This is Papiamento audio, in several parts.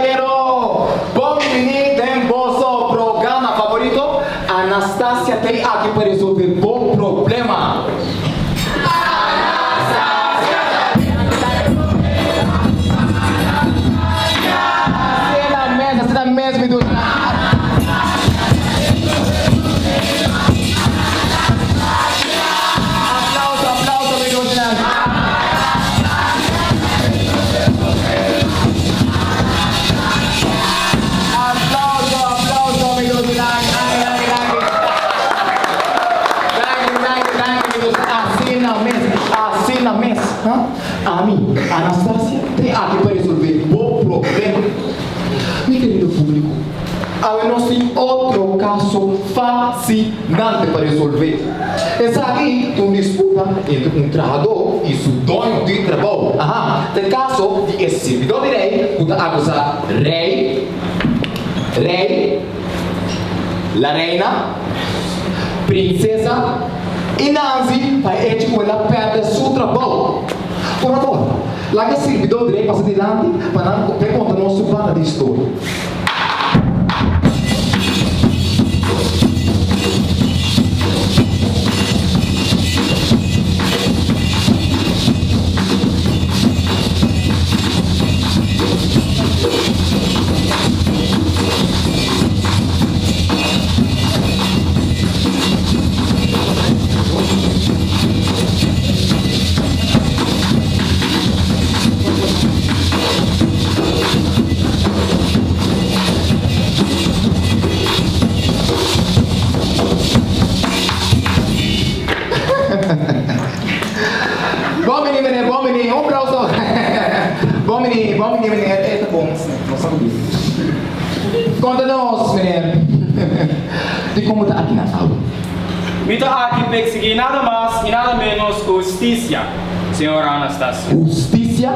caballero! Bon bini den boso programa favorito, Anastasia t'ei aki pa resolve bo problema. Asina mes, asina mes mi dushi. Aplauso, aplauso mi dushinan. Aplauso, aplauso mi dushinan. Ay, ay, danki. Danki, danki, danki mi dushi. Asina mes, asina mes. Ha? Ami, Anastasia, te aki pa resolve bo problema. Mi kerido públiko, awe nos tin otro kaso fasinante pa resolvé. Esaki ta un disputa entre un trahadó i su doño di trabou. Aha, ta e kaso di e sirbidó di rei ku ta akusá rei, rei, la reina, prinsesa i Nanzi pa e echo ku el a pèrdè su trabou. Por fabor, laga e sirbidó di rei pasa dilanti pa nan p'e konta nos su banda di historia. Bon bini meneer, bon bini. Un aplauso. Bon bini, bon bini meneer. E ta bon, nos ta bini. Konta nos meneer, di kon bo ta aki na awe? Mi ta aki pa eksigí nada mas i nada ménos ku hustisia, señora Anastasia. Hustisia?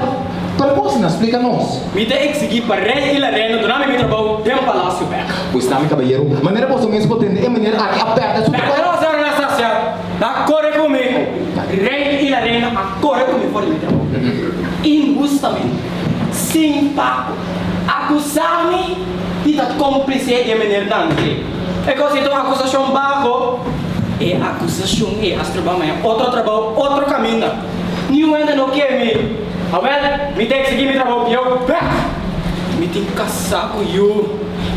Pero kon asina? Splika nos. Mi ta eksigí pa rei i la reina duna mi mi trabou den palasio bèk. Pues ta, mi kabayero, manera boso mes por tende e meneer aki a pèrdè su trabou. Pèrdè no, señora Anastasia. Nan a kore ku mi. Rei i la reina a kore ku mi for di mi trabou. Inhustamente, sin pago. Akusá mi di ta kómplise di e meneer Dante. E kos ei ta un akusashon baho. E akusashon ei a stroba mi haña otro trabou, otro kaminda. Niun hende no ke mi. Awel, mi ta eksigí mi trabou bieu bèk. Mi tin kasá ku yu.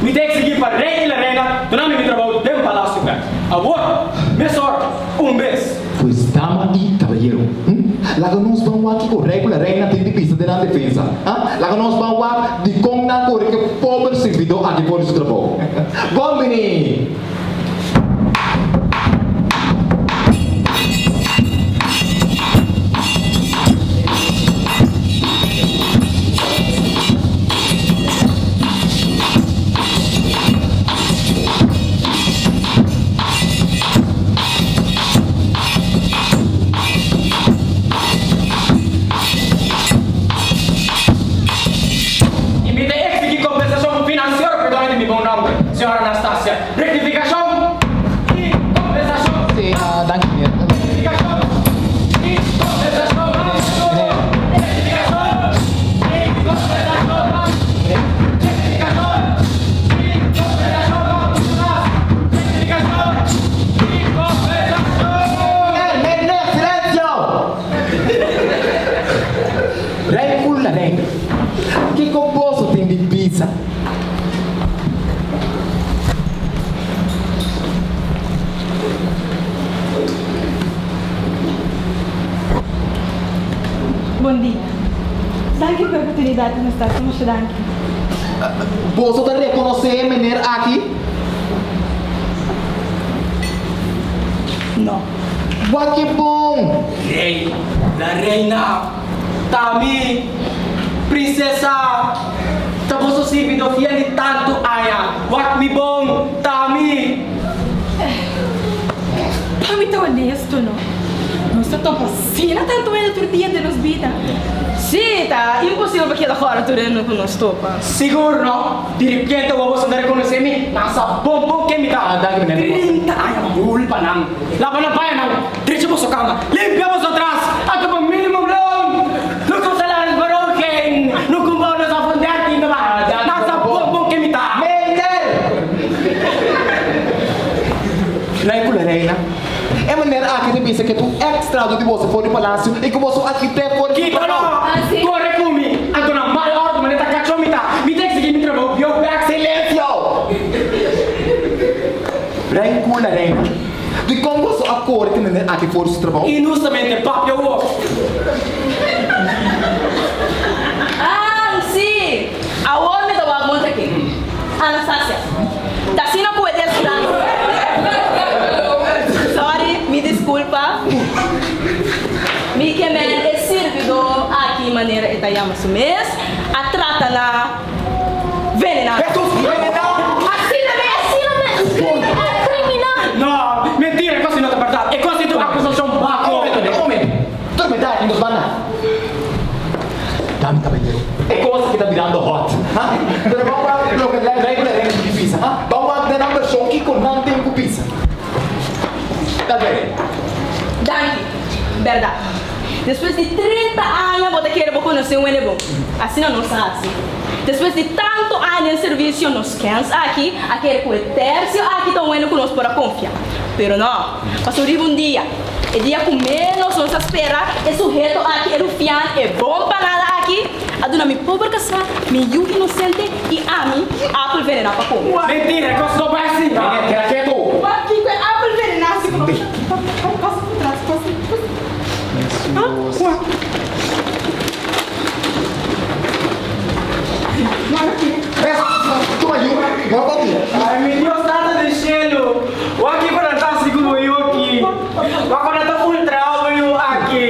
Mi ta eksigí pa rei i la reina duna mi mi trabou den palasio bèk. Awor, mesora, un bes. Pues dama i kabayero, hm, laga nos ban wak kiko rei ku la reina tin di bisa den nan defensa, ha? Laga nos ban wak dikon nan kore ku e pober sirbidó aki for di su trabou. Bon bini! I mi ta exigí kompensashon finansiero pa e doño di mi bon nòmber, señora Anastasia. Rektifikashon i kompensashon. Sí, danki meneer. Rektifikashon i kompensashon. Rektifikashon i kompensashon. Rektifikashon i kompensashon. Rektifikashon i kompensashon. Meneer, silencio! Rei ku la reina, kiko boso tin di bisa? Bon dia. Danki pa e oportunidat Anastasia, masha danki. Boso ta rekonosé e meneer aki? No. Wak ke bon! Rei, la reina, ta mi, prinsesa, ta boso sirbido fiel di tantu aña, wak mi bon, ta mi. Pa mi ta honesto, no. Nos ta topa asina tantu hende tur dia den nos bida. Sí, ta imposibel pa keda kòrda tur hende ku nos topa. Sigur no. Di ripiente awor boso ta rekonosé mi, nan sa bon bon ken mi ta. 30 aña hulpa nan. Laba nan paña nan, drecha boso kama, limpia boso tras, a topa minimum loon. No ku salaris verhoging, no ku bonus of un dertiende ba. Nan sa. ex trahadó di boso for di palacio i ku boso a kit'é for di su Kita no! trabou. Kore ku mi! Anto na mal òrdu manera ta kachó mi ta. Mi ta eksigí mi trabou bieu bèk. Silencio! Rei ku la reina, dikon boso a kore ku meneer aki for di su trabou? Inhustamente papia awor. Ah, sí! Awor mi ta wak bon ta ke. Anastasia, ta asina ku e desgracia. Sorry, mi disculpa. Mi ke men e sirbidor aki manera e ta yama su mes, a trata na venena. Hesus, venena? Asina mes, asina mes! Criminal! No, mentira, e kos no ta bèrdat. E kos ta un akusashon bako. Un momento, un momento. Tur mi ta aki nos banda. Dame caballero, e cos aki ta birando hot, ha? Pero ban wak loke la regla den di bisa, ha? Ban wak den nan version kico nan tin cu bisa. Ta bere. Danki. Berdad. Despues di 30 aña bo ta kere bo conoce un hende bon. Asina nos a haci. Despues di tanto aña den servicio nos kens aki a kere cu e tercio aki ta un hende cu nos por a confia. Pero no. Pasobra riba un dia. E dia ku ménos nos a spera, e suheto aki, e rufian, e bon pa nada aki, a duna mi pober kasá, mi yu inosente i ami apel venená pa kome. Mentira, e kos no bai asina. Meneer, keda ketu! Wak kiko e apel venená si ku no pasa pa tras, pasa, pasa. Hesus. Wak. Hesus, tuma yu, no a papia. Ay, mi Dios Tata den shelu, wak kiko nan ta hasi ku bo yu aki. Wak ku nan ta ultra bo yu aki.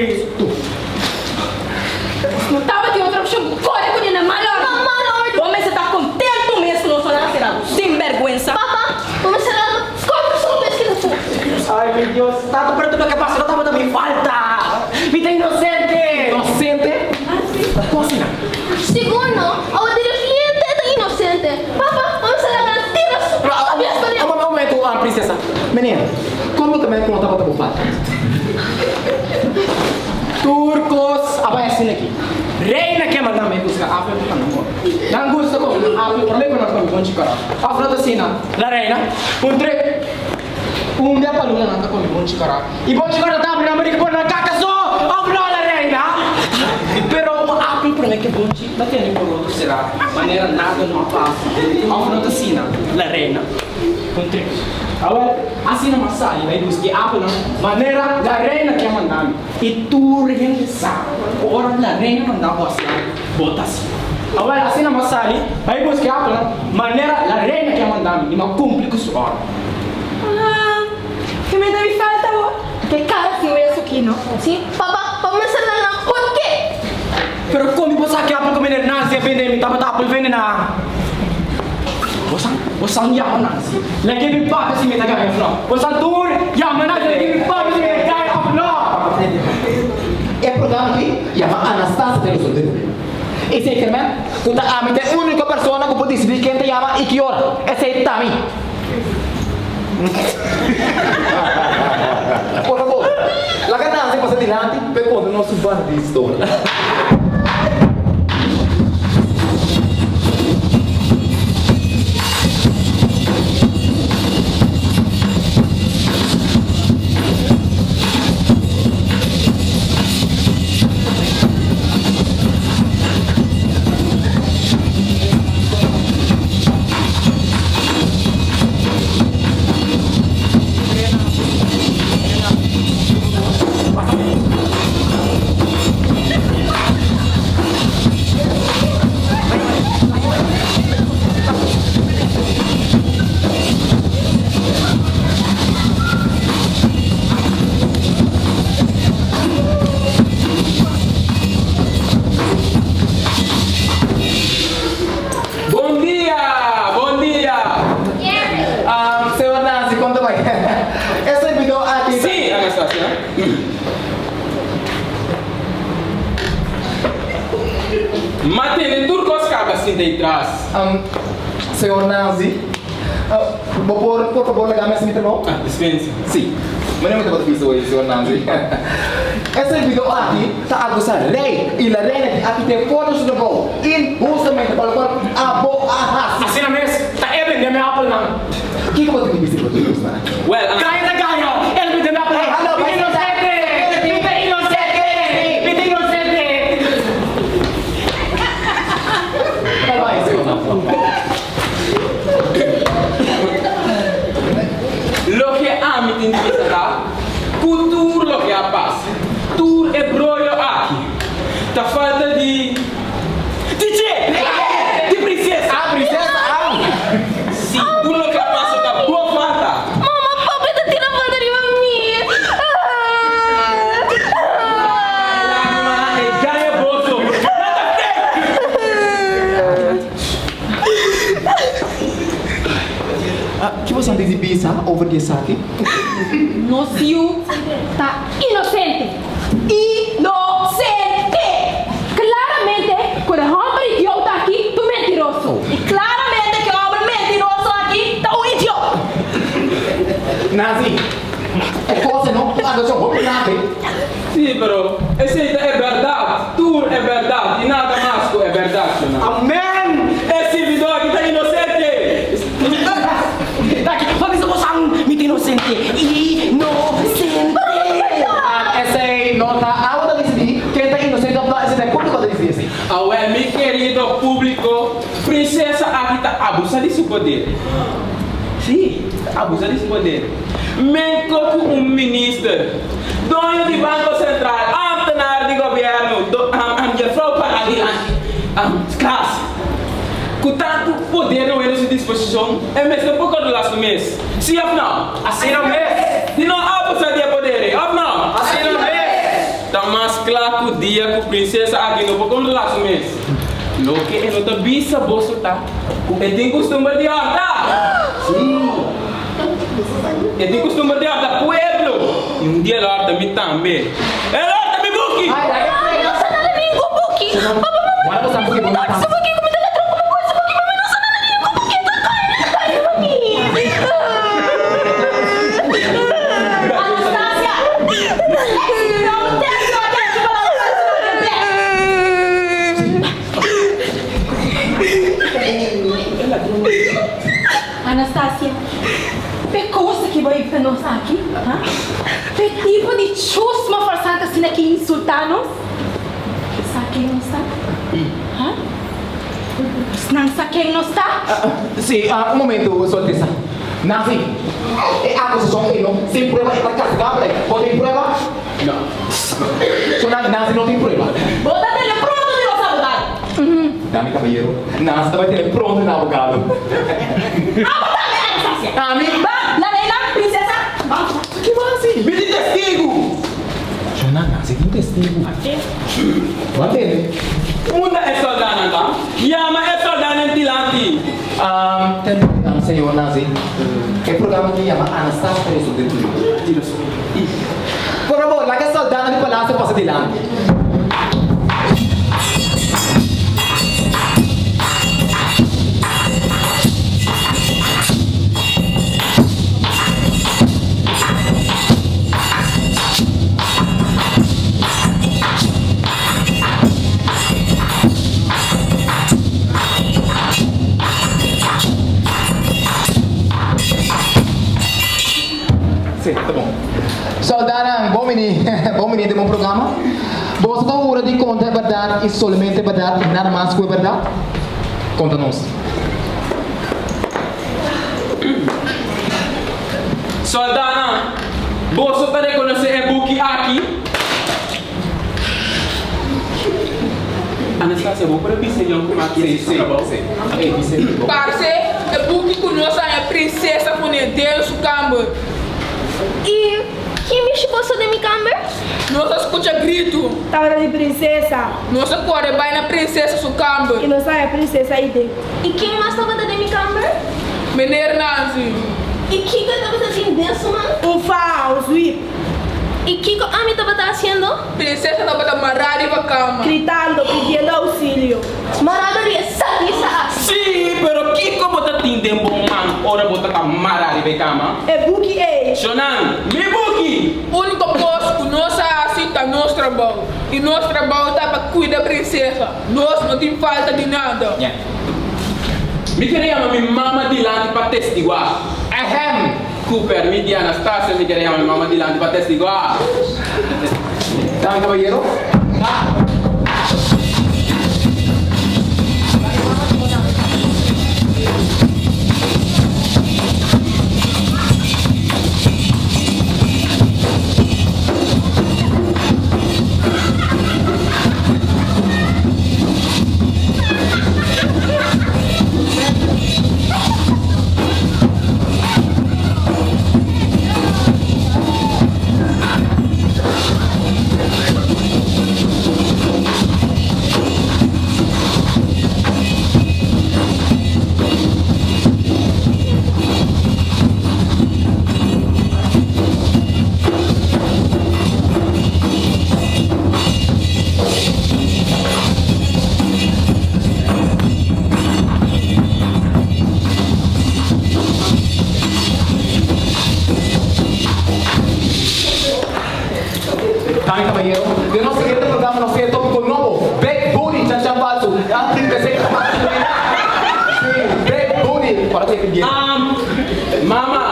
No tabatin otro opshon ku kore ku na mal òrdu. Bo mester ta kontentu mes ku nos no a hasi algu sinbèrgwensa. Papa, bo mester a kontra su mes ki ta fu. Ay, mi Dios Tata, pero tur loke pasa no tabata mi falta. Mi ta inosente. Inosente? Kon asina? Sigur no, awe di repente e ta inosente. Papa, bo mester a laga tira su kabes pa riba. Un momento, prinsesa. Meneer, kon bo ta mira ku no tabata bo falta? Tur kos a bai asina aki. Reina ke manda mi buska apel pa nan kome. Nan gusta kome nan apel prome ku nan kome bon chikorò. Òf no ta asina, la reina? Un trek un dia pa luna nan ta kome bon chikorò. I bon chikorò ta abri nan bariga por nan kaka so! Òf no, la reina? Pero un apel prome ke bonchi ta tene por otro será manera nada no a pasa. Òf no ta asina, la reina? Un trek. Awel, asina m'a sali bai buska e apelnan manera la reina ke a manda mi. I tur hende sa ku ora la reina manda bo hasi algu, bo ta hasi. Awel, asina m'a sali bai buska e apelnan manera la reina ke a manda mi, i m'a kumpli ku su òrdu. Ah, ke mi ta mi falta bo? Ke kara sin wesu ki no? Si, papa, pa mester nan nan por ke? Pero kon mi por sa ke apel ku meneer Nancy a bende mi tabata apel venená? Bosan, bosan yama Nancy. Lag'é mi papia si mi ta gana òf no. Bosan tur yama Nancy, lag'é mi papia si mi ta gana òf no. E programa aki yama Anastasia ta resolve problema. Esei ker men ku ta ami ta e úniko persona ku por disidí ken ta yama i ki ora. Esei ta mi. Por fabor, laga Nancy pasa dilanti pa e konta nos su banda di historia. Bon dia! Bon dia! Señor Nancy, kon ta bai? E servidor aki ta. Sí, Anastasia. Ma tene tur kos kaba sinta ei tras. Señor Nancy, bo por por fabor laga mi hasi mi trabou? Ah, dispensa. Sí. Manera mi tabata bisa hoy, señor Nancy. E servidor aki ta acusa rey y la reina di aki te for di su trabou inhustamente pa locual abo a haci. Asina mes, ta e bende mi appelnan. Kiko bo tin di bisa riba tur e cosnan aki? Well, Gaya ta gaya, el bende mi appelnan. Hey, hallo, Mi inocente! Loke ami tin di bisa ta ku tur loke a pasa, tur e broyo aki, ta falta di di dje! Di prinsesa! Ah, prinsesa, ah! Si, tur loke a pasa ta bo falta! Mama, papi ta tira falta riba mi. Lágrima e gaña boso! Nan ta fake! Ki boso a di bisa over di esaki? Nos yu ta inosente. Inosente! Klaramente ku e hòmber idiota aki ta un mentiroso. I klaramente ku e hòmber mentiroso aki ta un idiota. Nancy, e kos ei no anda so hopi grave. Sí, pero esei ta e bèrdat, tur e bèrdat i nada mas ku e bèrdat, Shona. Amen! E sirbidó aki ta inosente! Taki, pa bisa bo san, mi ta inosente, inosente! Esei no ta abo ta disidí ken ta inosente òf no, esei ta e públiko ta disidí esei. Awèl, mi kerido públiko, prinsesa aki ta abusá di su poder. Sí, ta abusá di su poder. Menko ku un minister, doño di Banko Sentral, ámtenar di gobièrnu, do, jefrou pará dilanti klas. Ku tantu poder na wende su disposishon, e mester por kontrolá su mes. Sí òf nò? Asina mes! Di no abusá di e poder ei, òf nò? Asina mes! Ta mas kla ku dia ku prinsesa aki no por kontrolá su mes. Loke e no ta bisa boso ta ku e tin kustumber di hòrta. Sí! E tin kustumber di hòrta pueblo. I un dia el hòrta mi tambe. El hòrta mi buki! Anastasia, P'e kos aki bo a evita nos aki, ha? P'e tipo di chusma farsante asina ki insultá nos? Sa ken nos ta? Ha? Nan sa ken nos ta? Sí, un momento, Su Altesa. Nancy, e akusashon ei no sin prueba e ta kastigabel. Bo tin prueba? No. So Nancy no tin prueba. Bo ta tene pronto di nos abogado. Dame cabayero, Nancy ta bai tene pronto di nan abogado. Abo tambe, Anastasia. Ami? Ban, la reina, princesa, ban. Ki bo hasi? Mi tin testigu! So Nancy tin testigu. Bo a tende? Unda e soldanan ta? Yama e soldanan dilanti. Tende, señor Nancy. E programa tin yama Anastasia ta resolve tur. Por fabor, laga e soldanan di palacio pasa dilanti. Sí, ta bon. Soldanan, bon bini, bon bini den bo programa. Boso ta hura di konta e bèrdat i solamente e bèrdat i nada mas ku e bèrdat? Konta nos. Soldanan, boso ta rekonosé e buki aki? Anastasia, bo por a bisa Jon ku maki a su trabou? Parce e buki ku nos haña prinsesa pone den su kamber. I ki mishi boso den mi kamber? Nos a skucha gritu. Tabata di prinsesa. Nos a kore bai na prinsesa su kamber. I nos haña prinsesa ei den. I ken mas tabata den mi kamber? Meneer Nanzi. I kiko e tabata tin den su man? Un faha, un zwip. I kiko ami tabata hasiendo? Prinsesa tabata mará riba kama. Gritando, pidiendo ousilio. Mará dor di e salisa aki. Sí, pero kiko bo ta tin den bo man ora bo ta ta mará riba e kama? E buki ei. Shonan, Mi buki! Úniko kos ku nos a hasi ta nos trabou. I nos trabou ta pa kuida prinsesa. Nos no tin falta di nada. Ña. Mi kere yama mi mama dilanti pa testiguá. Ahem! Ku permit di Anastasia mi kere yama mi mama dilanti pa testiguá. Dame kabayero. Dama y caballero, den nos siguiente programa nos tin e topico nobo, Big Booty, Chan Chan Falsu. E princesa ta mas buena. Sí, Big Booty. Ora ta bien. Am, mama,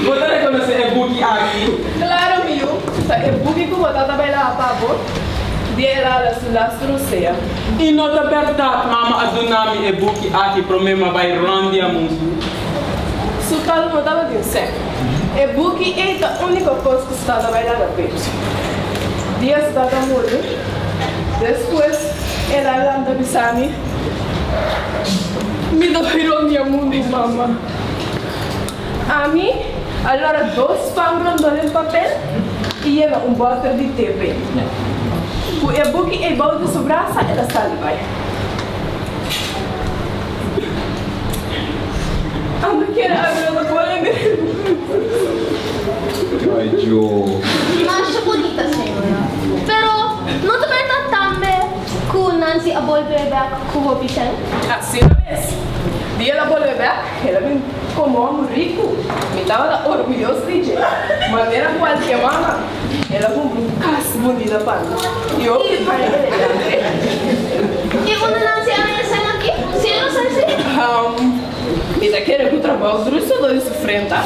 bo ta reconoce e buki aki? Claro, mi yu. Ta e buki cu bo tata bai laha pa bo dia el a hala su lastu rosea. Y no ta berdad mama a duna mi e buki aki prome ma bai rond di amundu? Su tata no tabatin sèn. E buki ei ta úniko kos ku su tata bai laga p'e. Dia su tata muri, despues el a lanta bisa mi, Mi ta bai rond di amundu, mama. Ami a lora dos pan rondó den papel i yena un bòter di te p'e. Ku e buki ei bou di su brasa el a sali bai. Ando kere abri otro pone mi. Ay, Dios. Masha bunita, señora. Pero no ta berdad tambe cu Nancy a bolbe bek cu hopi cen? Asina mes. Dia el a bolbe bek, el a bin como homo ricu. Mi tabata orguyos di dje. Manera cualkier mama, el a cumpra un cas bunita pa mi. Y hopi paña elegante. Y unda Nancy a haña cen aki? Si e no sa esey? Mi ta kere ku trabou duru so dor di su frenta.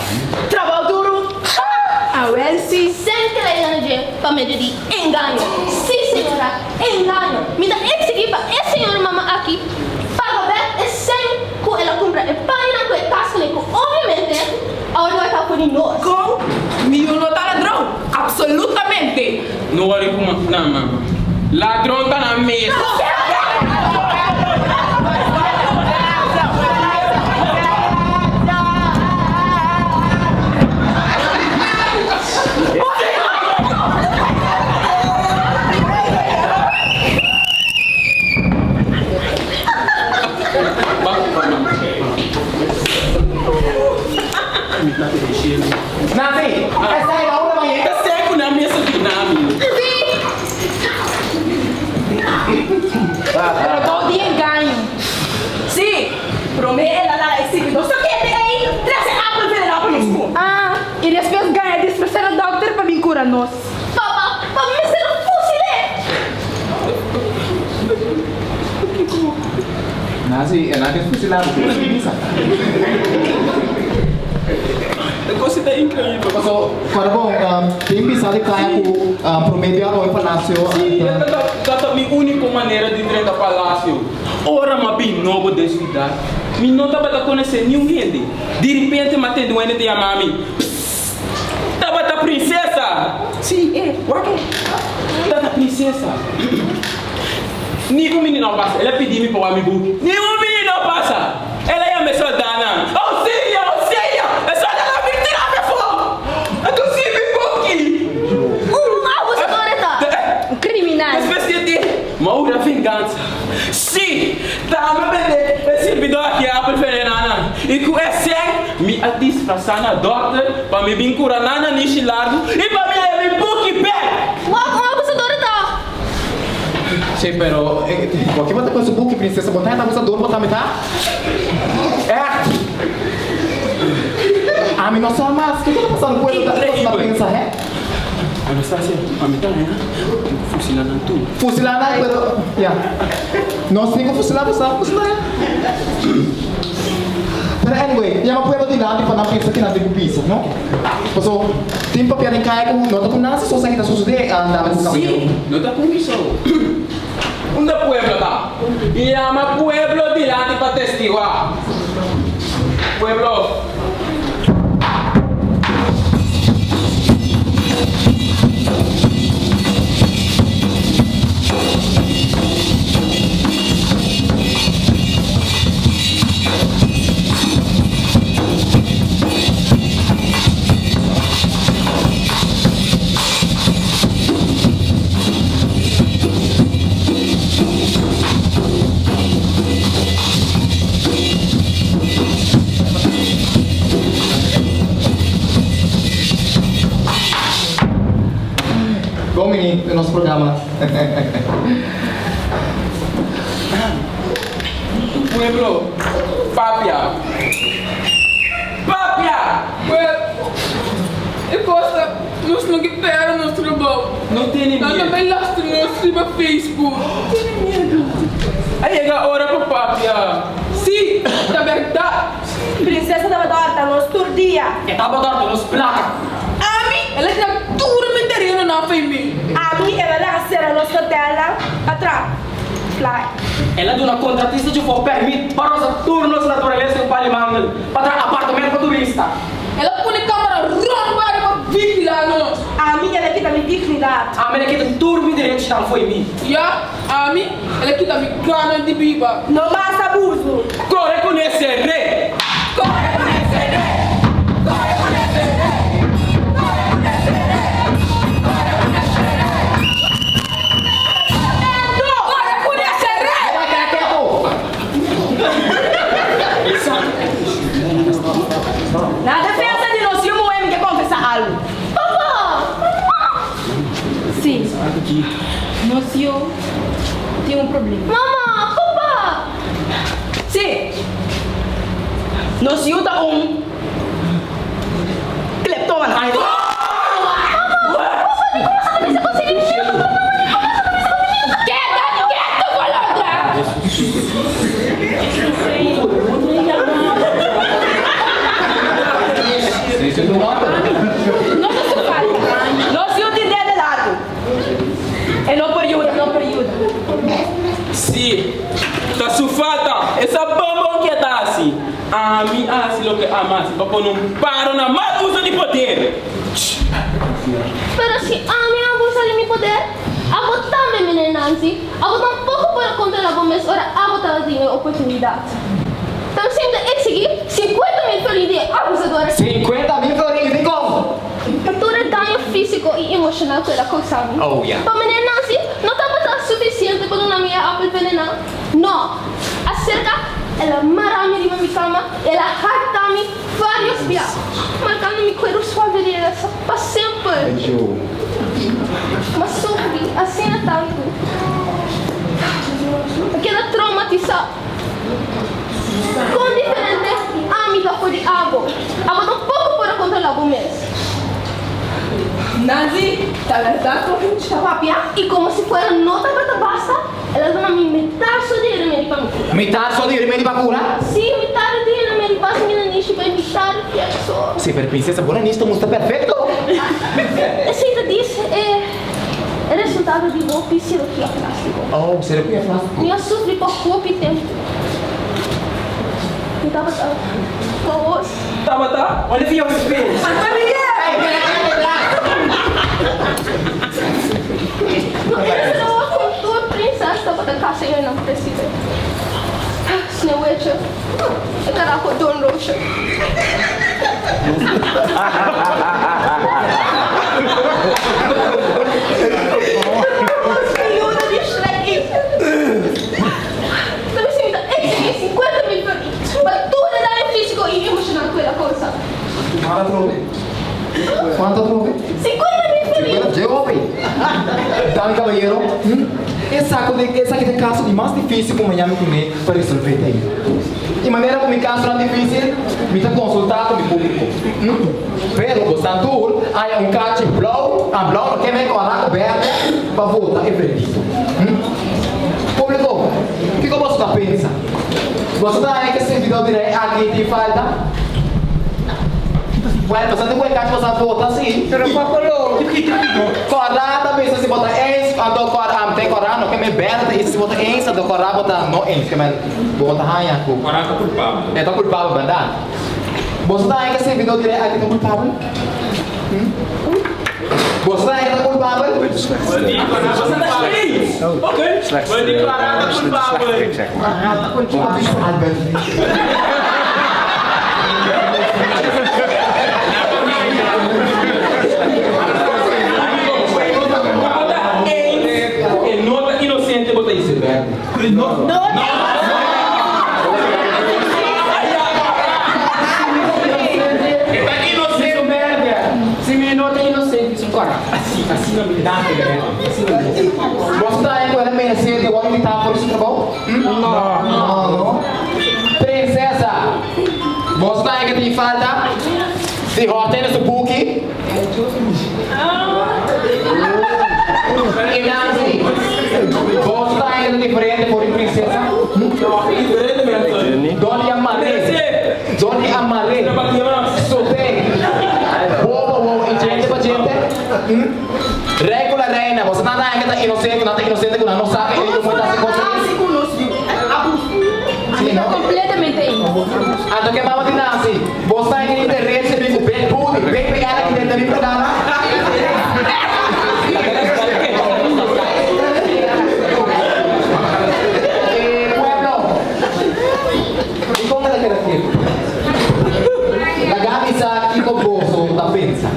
Trabou duru? Ha! Awel si. Sen ke la yega na dje pa medio di engaño. Si, señora, engaño. Mi ta exigí pa e señor mama aki paga bek e sen ku el a kumpra e pañanan ku e tas kuné ku obviamente awor ta bai ta for di nos. Kon? Mi yu no ta ladron. Absolutamente! No wòri ku nan, mama. Ladron ta nan mes. Nancy, esei na unda mañe? Esei ku nan mester di na mi. Trabou di engaño. Sí, promé el a laga e sirbidó sokete ei trese apel venená pa nos kome. Ah, i despues gaña disfrasá na dòkter pa bin kura nos. Papa, papa mester a fusil'é! Nancy, e nan ke fusilá bo, kiko ta bisa? E kos ta inkreibel. Paso, kòrda bon, tin bisa di kaya ku promé bia oi palasio. Sí, e ta mi úniko manera di drenta palasio. Ora m'a bin nobo den siudat, mi no tabata konosé niun hende. Diripente m'a tende un hende ta yama mi, Psst! Tabata prinsesa! Sí, e, wak e. Tabata prinsesa. Ni un minit no pasa, el a pidi mi pa wak mi buki. Ni un minit no pasa, el a yama e soldanan, Auxilio! Auxilio! E soldanan a bin tira mi afó! A konsigi mi buki! Un abusador e ta! Un kriminal! Despues di e dia, mi a hura vengansa. Sí, ta mi a bende e sirbidó aki apel venená nan. I ku e sèn, mi a disfrasá na dòkter pa mi bin kura nan nanishi largu i pa mi haña mi buki bèk! Wak un abusador e ta! Sí, pero bo ke bo ta con su buki, princesa? Bo ta heta abusador bo tambe ta? Echt? Ami no sa mas. Kiko ta pasando pueblo ta ta pensa, he? Anastasia, ami ta haña fusila nan tur. Fusila nan, pero ya. Nos tin ku fusila bo sa, fusila ya. Pero anyway, yama pueblo dilanti pa nan pensa ki nan tin ku bisa, no? Paso tin papia den kaya ku no ta ku nan si so esaki ta sosode, dame ku Sí, caballero. no ta ku mi so. Unda pueblo ta? Yama pueblo dilanti pa testiguá. Pueblo. Bon bini den nos programa. Pueblo, papia. Papia! Well, e kos ta, nos no ke pèrdè nos trabou. No tene miedu. ta bai lastra nos riba Facebook. Tene miedu. A yega ora pa papia. Sí, ta bèrdat. Prinsesa tabata hòrta nos tur dia. E tabata hòrta nos plaka. Ami, el a tira tur mi terenonan fo'i mi. Ami, el a laga sera nos hotelnan pa traha playa. El a duna kontratista djufó pèrmit pa rosa tur nos naturalesa ku palimangel pa traha apartamento pa turista. El a pone kamara rònt bario pa vigilá nos. Ami, el a kita mi dignidat. Ami, el a kita tur mi derechinan fo'i mi. Ya, ami, el a kita mi gana di biba. No mas abuso. Kore ku ne seré! Kore ku ne seré! Kore ku ne seré! Kore ku ne seré! Kore ku ne seré! Kore ku ne seré! Na defensa di nos yu muhé mi ke konfesá algu. Papa! Mama! Sí, nos yu tin un problema. Mama! Papa! Sí, nos yu ta un kleptómano. Keda ketu, bolondra! No ta su falta. Nos yu tin dede largu. E no por yuda, no por yuda. Sí, ta su falta. Esa bonbon ke ta hasi. Ami a hasi loke ami a hasi pa pone un paro na mal uso di poder. Pero si ami a abusa di mi poder, abo tambe, Meneer Nanzi. Abo tampoko por a kontrola bo mes ora abo tabatin e oportunidat. Pero si mi ta eksigí 50.000 florin di e abusador aki. 50.000 florin dikon? Pa tur e daño físiko i emoshonal ku el a kousa mi. Oh ya. Pa Meneer Nanzi no tabata sufisiente pa duna mi e apel venená. No. Aserka el a mara mi riba mi kama i el a harta mi vários bia, markando mi kueru suave di resa pa semper. M'a sufri asina tantu. A keda traumatisá. Kon diferente ami ta for di abo. Abo tampoko por a kontrolá bo mes. Nanzi, ta bèrdat ku Hinch ta papia? I komo si fuera no tabata basta, el a duna mi mitar so di e remedi pa mi kura. Mitar so di e remedi pa kura? Sí, mitar di e remedi basta mi nanishi pa e mitar fièk so. Sí, pero prinsesa, bo nanishi ta mustra perfekto. Esei ta dis e resultado di hopi sirugia plástiko. Oh, sirugia plástiko. Mi a sufri pa hopi tempu. Mi tabata pahos. Tabata? Wale via un spes. No esperaba con tur prinsas tabata casa y nan presipe. Sneeuwwitje, e carajo Doornroosje. Ayuda di Shrek y ta bisa mi ta exigí 50.000 florin pa tur e daño físico y emocional cu el a causa. Cuanto atrobe? Cuanto atrobe? 50.000 florin! 50, dje hopi. Dame caballero, hm? Esaki di esaki ta e caso di mas dificil cu Miami tene pa resolve ta ei. E manera cu mi casonan dificil, mi ta consulta cu mi publico. Hm? Pero bosnan tur haya un kachi blou, ah blou no ke men kora cu berde pa vota e veredicto. Hm? Publico, kico boso ta pensa? Boso ta haña ke servidor di rei aki tin falta? Well, boso tin ku e kachi boso a vota si. Pero pa koló? Kòrá ta bisa si bo ta eens, anto kòrá, te kòrá no ke men berde ta bisa si bo ta eens, anto kòrá bo ta no eens, ke men bo ta haña ku. Kòrá ta kulpabel. E ta kulpabel, bèrdat? Boso ta haña ke servidor di rei aki ta kulpabel? Boso ta haña ke ta kulpabel? Si mi no ta inocente, mi cora. Boso ta haña ku el a meresé di wòrdu kitá for di su trabou? No. No, no. Prinsesa, boso ta haña ku tin falta di hòrta na su buki? Diferente mensen. Dor di a mar'é. Dor di a mar'é. Sot'é. Bobo wou i djente pa djente. Hm? Rei ku la reina, boso nan ta haña ta inosente ku nan ta inosente ku nan no sa ku e yu muhé ta hasi kos aki? Sí, no? Anto ke mama di Nancy, Bo sa e interes di mi ku Big Booty, Big BL aki den mi programa? E pueblo, dikon ta keda ketu? Laga mi sa kiko boso ta pensa.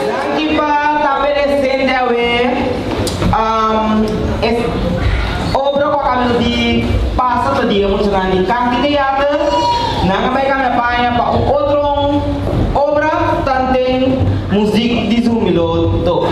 Danki pa ta presente awe. E obra ku a kambia di pasa ta di e muchanan di Kanti Theater. Nan a bai kambia paña pa un otro obra tanten muzik di Zumilo tok.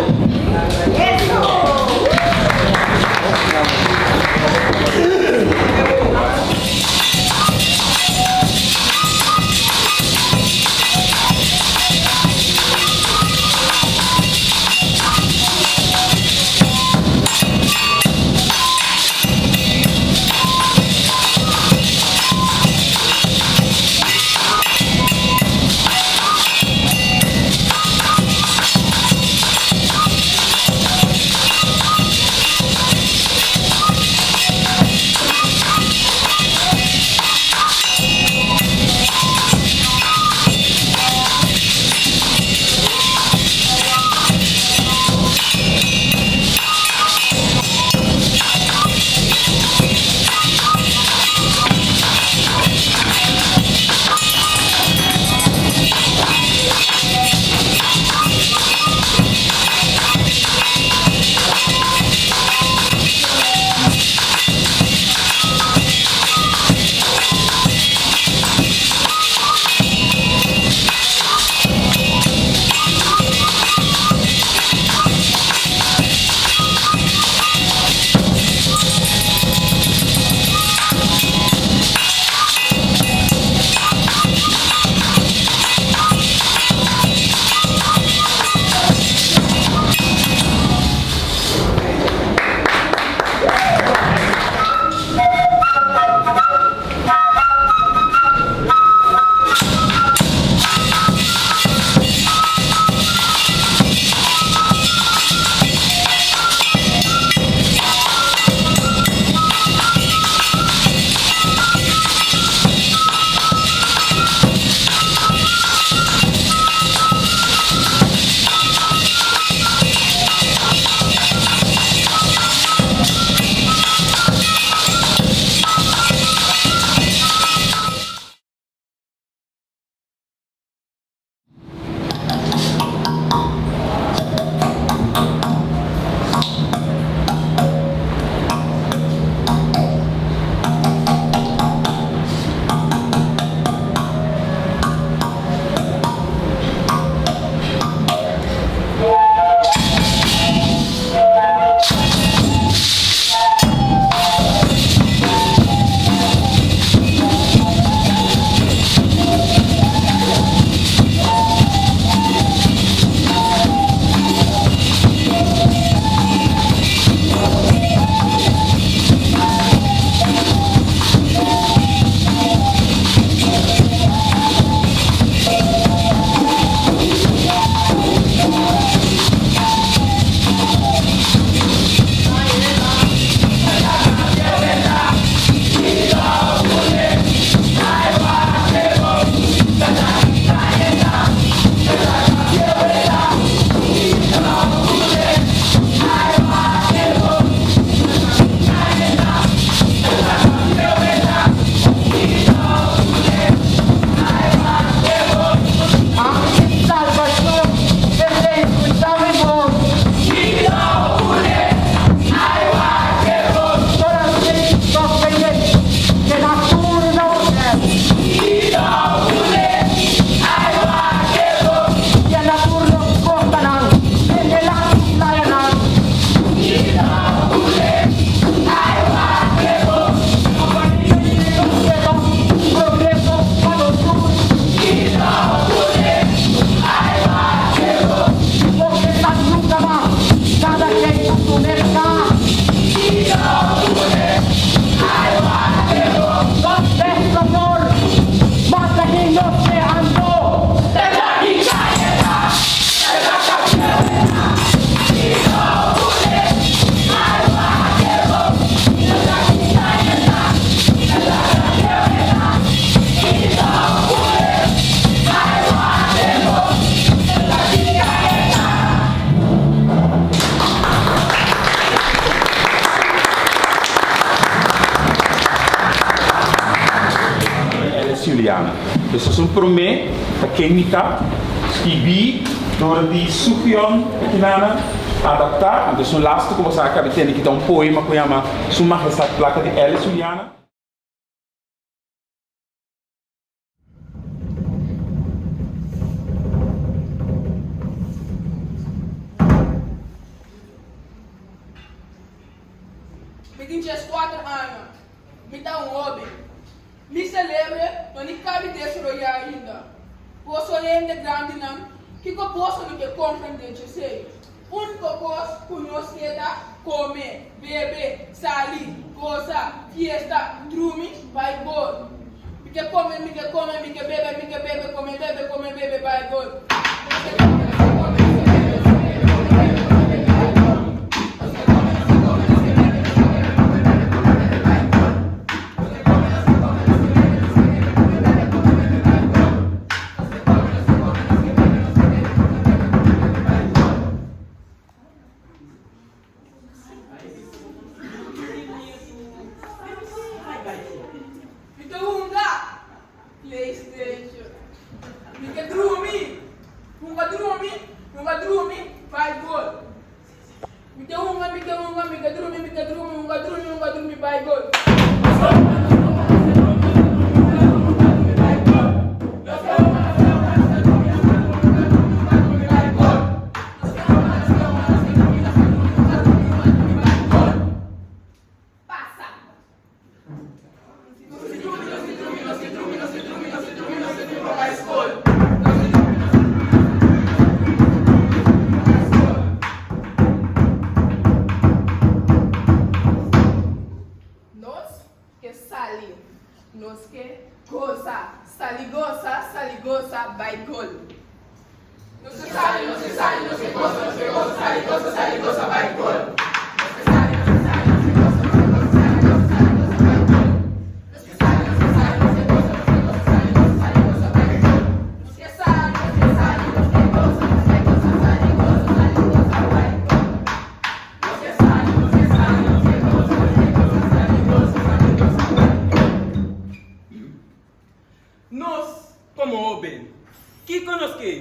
Ellis Juliana. Dus esun promé ta Ken Mi Ta, skibí dor di Sugion Kinana, adaptá, anto esun lastu ku bo sa a kabi tende ki ta un poema ku yama Su Mahestad Plaka di Ellis Juliana. Mi tin 14 aña. Mi ta un hóben. Mi selebre no ni kabi desaroyá ainda. Boso hende grandinan, kiko boso no ke komprendé djesei? Úniko kos ku nos ke ta kome, bebe, sali, gosa, fiesta, drumi, bai gol. Mi ke kome, mi ke kome, mi ke bebe, mi ke bebe, kome, bebe, kome, bebe, bai gol. Nos ke kome, nos ke kome, nos ke bebe, nos ke bebe, kome, bebe, kome, bebe, bai gol. Nos ke kome, nos ke kome, nos ke bebe, nos ke bebe, kome, bebe, kome, bebe, bai gol. Nos ke kome, nos ke kome, nos ke bebe, nos ke bebe, kome, bebe, kome, bebe, bai gol. Nos ke kome, nos ke kome, nos ke bebe, nos ke bebe, kome, bebe, kome, bebe, bai gol. Mi ta hunga PlayStation. Mi ke drumi. Hunga drumi, hunga drumi, bai gol. Mi ke hunga, mi ke hunga, mi ke drumi, mi ke drumi, hunga drumi, hunga drumi, bai gol. Pasa. Nos ke sali, nos ke gosa, sali gosa, sali gosa, bai gol. Nos ke sali, nos ke sali, nos ke gosa, nos ke gosa, sali gosa, sali gosa, bai gol. Nos ke sali, nos ke sali, nos ke gosa, nos ke gosa, sali gosa, sali gosa, bai gol. Nos ke sali, nos ke sali, nos ke gosa, nos ke gosa, sali gosa, sali gosa, bai gol. Nos ke sali, nos ke sali, nos ke gosa, nos ke gosa, sali gosa, sali gosa, bai gol. Nos ke sali, nos ke sali, nos ke gosa, nos ke gosa, sali gosa, sali gosa, bai gol. Nos komo hóben, kiko nos ke?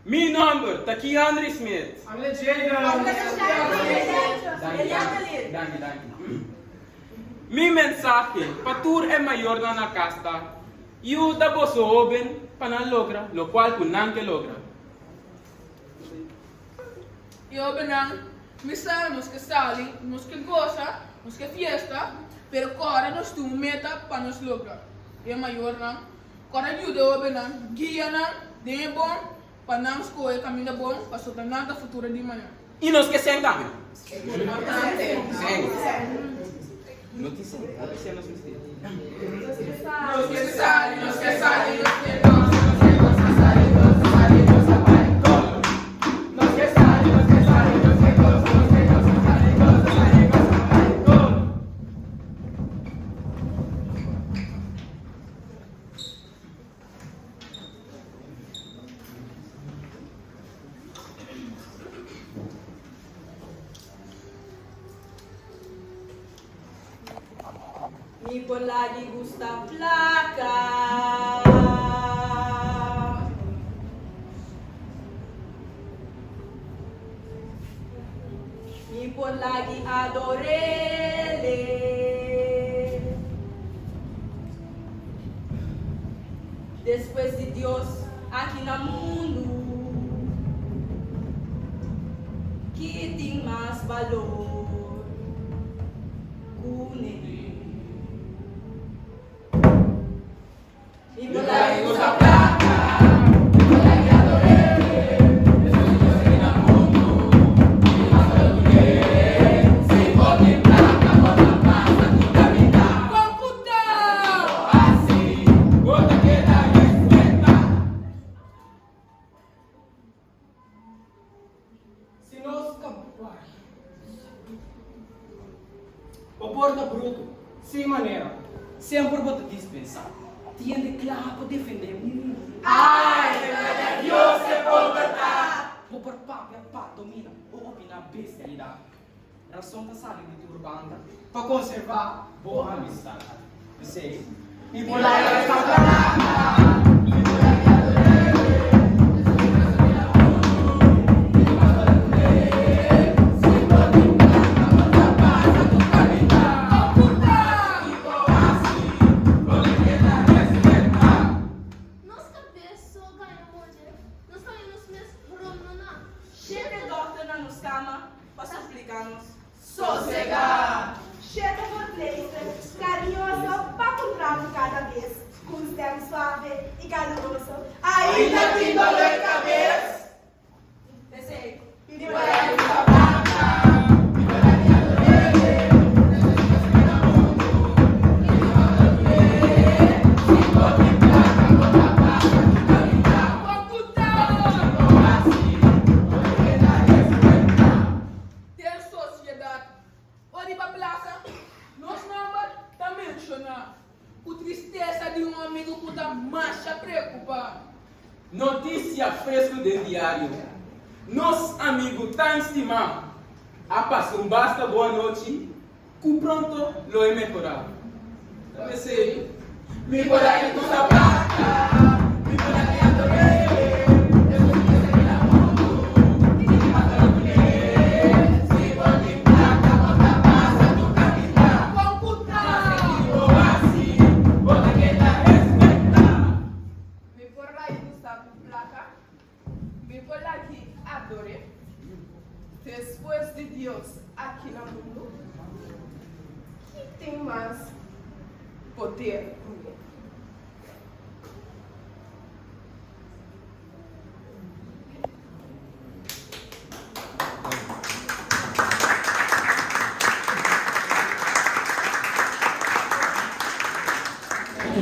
Mi nòmber ta Kiandre Smith. Mi mensahe pa tur e mayornan na kas ta, Yuda boso hóben pa nan logra lokual ku nan ke logra. E hóbennan, mi sa nos ke sali, nos ke gosa, nos ke fiesta, pero kòrda nos tin un meta pa nos logra. E mayornan, kòrda yuda e hóbennan, guia nan den e bon pa nan skohe kaminda bon pasobra nan ta futuro di mañan. I nos ke sèn tambe. Sèn. No tin sèn. Hopi sèn nos mester. Nos ke sali, nos ke sali, nos ke gosa, nos ke gosa, sali gosa, sali gosa, bai gol. Nos ke sali, nos ke sali, nos ke gosa, nos ke gosa, sali gosa, sali gosa, bai gol. Mi por lag'i gusta plaka. Mi por lag'i ador'Ele. Despues di Dios aki na mundu, ki tin mas balor ku ne? Mi por lag'i gusta plaka, mi por lag'i ador'Ele. Despues di Dios aki na mundu, ki tin mas balor ku ne? Si bo tin plaka, bo ta pasa ku ta bida. Si nos ta Bo por ta brutu, sin manera, semper bo ta dispensá. Tiende kla pa defendé bo. Bo por papia pa domina o opiná bestialidad. Rason ta sali di tur banda pa konservá bo amistat. P'esei, mi por laga esta plaka. suave i kaluroso. Ainda tin dolor kabes? P'esei, mi por a usa plaka, mi por a di ador'é. Na mundu, mi no a ador'é. Si bo tin plaka, bo ta pasa tu kaminda. Bo hasi, bo ta keda respetá. Den sosiedat o riba plasa, nos nòmber ta menshoná ku tristesa di un amigu ku ta masha preokupá. Notisia fresku den diario, Nos amigu tan stimá a pasa un basta bon anochi ku pronto lo e mehorá. Ta p'esei mi por a i ku sapata, mi por a i ador'é, Hesus mi ta keda mundu, mi ta pasa lo kuné. Si bo tin plaka bo ta pasa tur kaminda, maske ki bo hasi, bo ta keda respetá. Mi por la'i gusta ku plaka, mi por laki ador'é. Despues di Dios aki na mundu, ki tin mas poder ku mi?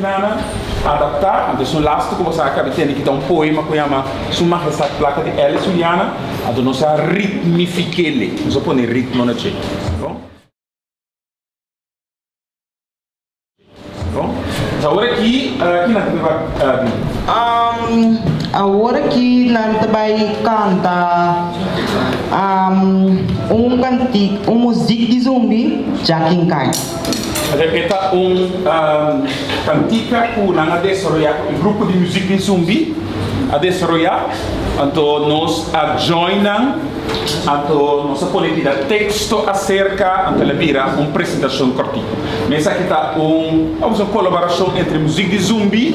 Nana, adaptá, anto esun lastu ku bo sa a kabi tende ki ta un poema ku yama Su Majestad Plaka di Alice Juliana, anto nos a ritmifik'ele, nos a pone ritmo na dje. Bon? Bon, awor aki, ki nan ta bai bin? Awor aki nan ta bai kanta un kantik, un muzik di zumbi, Jakin Kai. E ta un kantika ku nan a desaroyá, ku e grupo di muzik di zumbi a desaroyá. Anto nos a join nan. Anto nos a pone tira teksto aserka, anto el a bira un presentashon kòrtiku. Mi esaki ta un, vamos un kolaborashon entre Muzik di Zumbi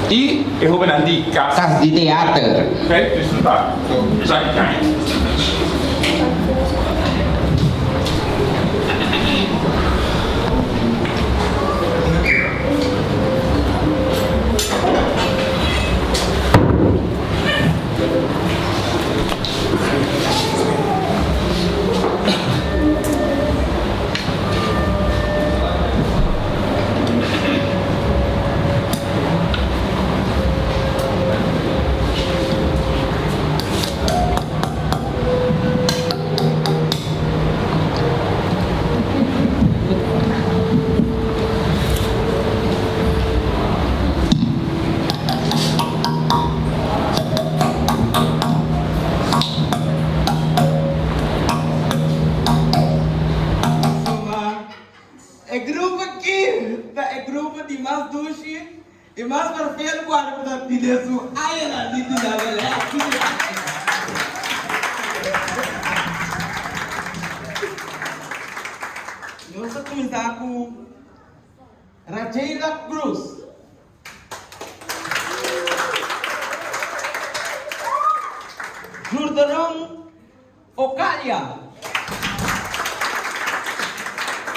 i e hóbennan di Kas. Kas di Teater. Ok, disfrutá. Esaki kaña. Suma, e grupo aki ta e grupo di mas dushi i mas perfel ku a ta pidi su añanan di duna belè. Nos ta kuminsá ku Rajayla Cruz. Jurderon Ocalia,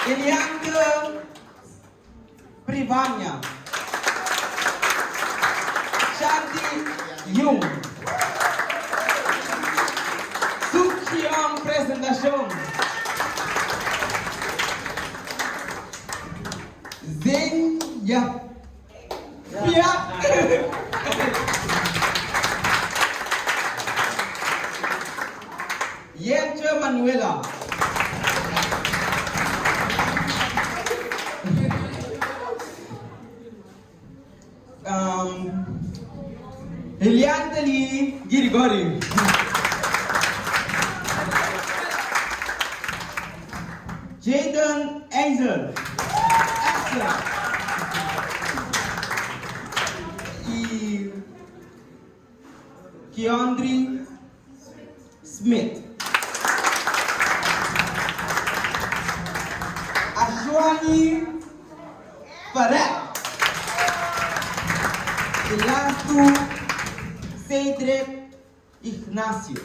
Eliandre Privania, Shanti Jung, Sukhion Presentacion. Zen ya pia. Yentje Manuela. Um, Elianteli Girigori. Jaden Eisel. Excellent. Y Keandri Smith. Ashwani Parekh. Y lastu Cedric Ignacio.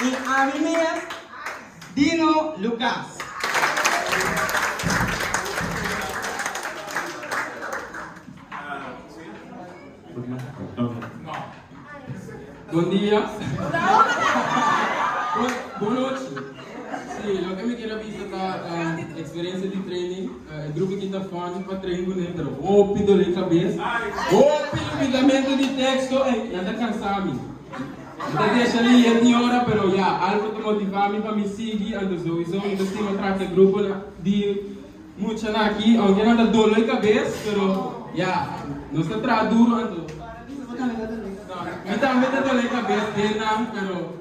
Y ami mes, Dino Lucas. Bon dia. Bon nochi. Si, loke mi kier a bisa ta experiencia di training. E grupo aki ta funny pa train cu nan, pero hopi dolor cabes, hopi lubidamento di texto, ey, nan ta cansa mi. Mi ta desha liher di ora, pero ya, algo ta motiva mi pa mi sigui, anto souiso mi ta stima traha e grupo di muchanan aki, aunke nan ta dolor cabes, pero ya, nos ta traha duro anto. Mi tambe ta dolor cabes den nan, pero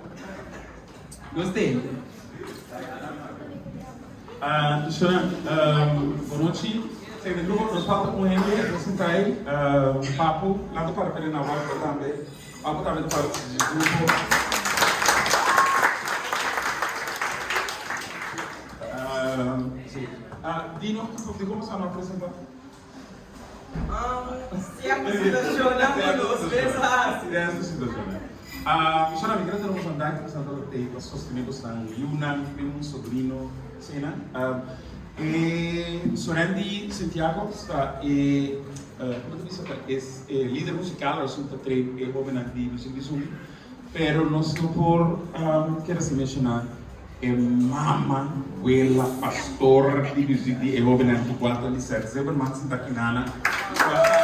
nos te. Shona, bonochi. Sey den grupo nos falta un hende, nos sinta ahí. Papu, laat para pere na wak tambe. Papu tambe ta parti di grupo. Si. Dino, di como sa no presenta? Cierto situacionnan cu nos mes a haci. Cierto situacionnan. Shona, mi kere duna boso un danki pasobra nan tabata tei pa sostene bosonan yiunan, primo, sobrino, eseinan. E Sorendi Santiago ta e, como ta bisa, ta e lider musical, esun ta train e hobennan di Music di Zumbi. Pero nos no por keda sin menshoná e mama, wela, pastor di muzik di e hóbennan ku kual ta Lisette Zimmerman sinta kinana kual ta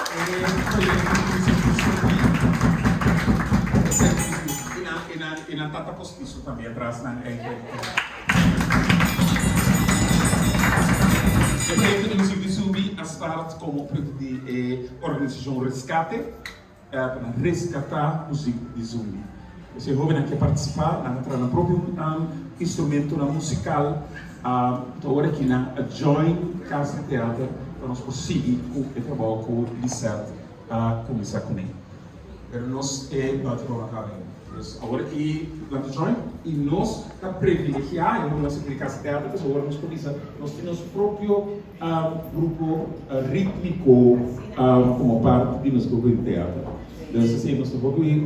e proyekto di muzik di Subi. I nan i nan tata postiso tambe atras nan eigenlijk. E proyekto di muzik di Subi a start komo proyekto di e organisashon Reskate. Pa nan reskatá muzik di zumbi. Esei hóbennan ke partisipá, nan a traha nan propio instrumentonan musikal. Ta ora ki nan a join Kas di Teater pa nos por sigui ku e trabou ku Lisette a kuminsá kuné. Pero nos e no a trabou na kaba ainda. Dus awor ki nan ta join i nos ta privilegiá e hóbennan di Kas di Teater pasobra awor nos por bisa nos tin nos propio Grupo ritmiko komo parti di nos grupo di teater. Dus esei nos ta hopi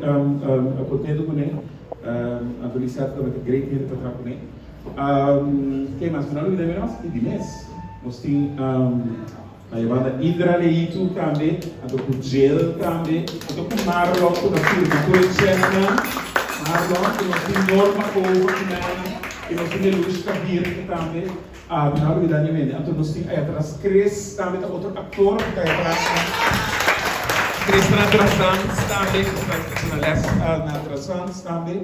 kontento kuné. Anto Lisette tambe ta great hende pa traha kuné. Ke mas? Mi no a lubida mi mas? I di mes nos tin na e banda Indra Leitu tambe, anto ku Jill tambe, anto ku Marlon ku ta firma tur e chèknan. Marlon, ku nos tin Norma Cova ku nan, i nos tin Delushka Birge tambe. Ah, mi no a lubida ni mende. Anto nos tin ayatras Chris tambe ta otro actor cu ta ayatras nan. Chris ta na Drazans tambe, cu ta na les na Drazans tambe.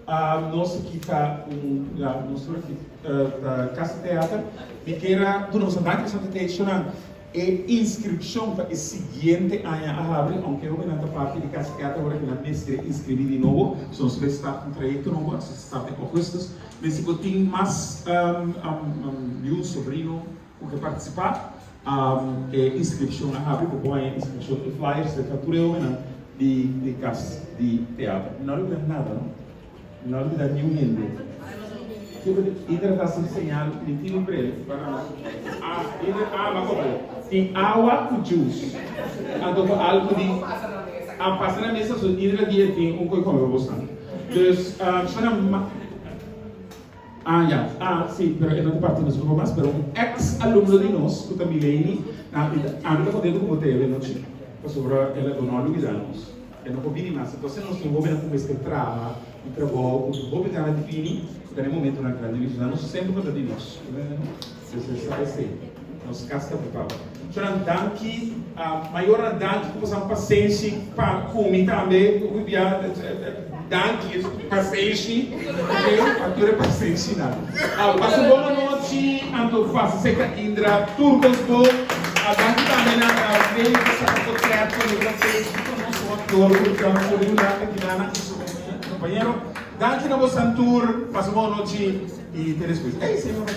Ah, nos aki ta un, ya, nos tur aki ta Casa Theater. Mi kier a duna boso danki pasobra ta hechonan. E inskripshon pa e siguiente aña a habri, ounke hobennan ta parti di Casa Teatro ora ku nan mester inskribí di nobo. So nos bai start un trayekto nobo, asina ta start den ougùstùs. Men si bo tin mas yu, sobrino ku ke partisipá, e inskripshon a habri, bo por haña inskripshon e flyers serka tur e hobennan di di Kas di Teatro. Mi no a lubidá nada no. Mi no a lubidá niun hende. Kiko di Indra ta hasi señal mi tin un bril. Ah, Indra, ah, ma komo. Tin awa ku juice. Anto ku algu di Ah, pasa na mesa so Indra di e tin un koi kome pa bosnan. Dus, shona ma Ah, ya. Ah, si, pero e no ta parti nos grupo mas, pero un ex alumno di nos ku ta Mileni, ami ta kontento ku bo ta e nochi, pasobra el a no a lubida nos. E no por bini mas. Entonces nos tin hobennan ku mester traha un trabou ku tin hopi gana di bini, ku ta na e momentonan grandi di nos. Nos semper ku ta di nos. Entonces sa esei. Nos kas ta prepará. Shornan danki, mayornan danki ku boso pasenshi pa ku mi tambe. Hopi bia danki pasenshi, okay, pa tur e pasenshinan. Pasa un bon anochi, anto fasi seka Indra tur kos bon. Danki tambe na Leo ku saka potret pa mi pasenshi ku nos un aktor ku ta for di Hulanda Kinana i su kompañero. Danki na bosan tur, pasa un bon anochi i te despues. Ey señor.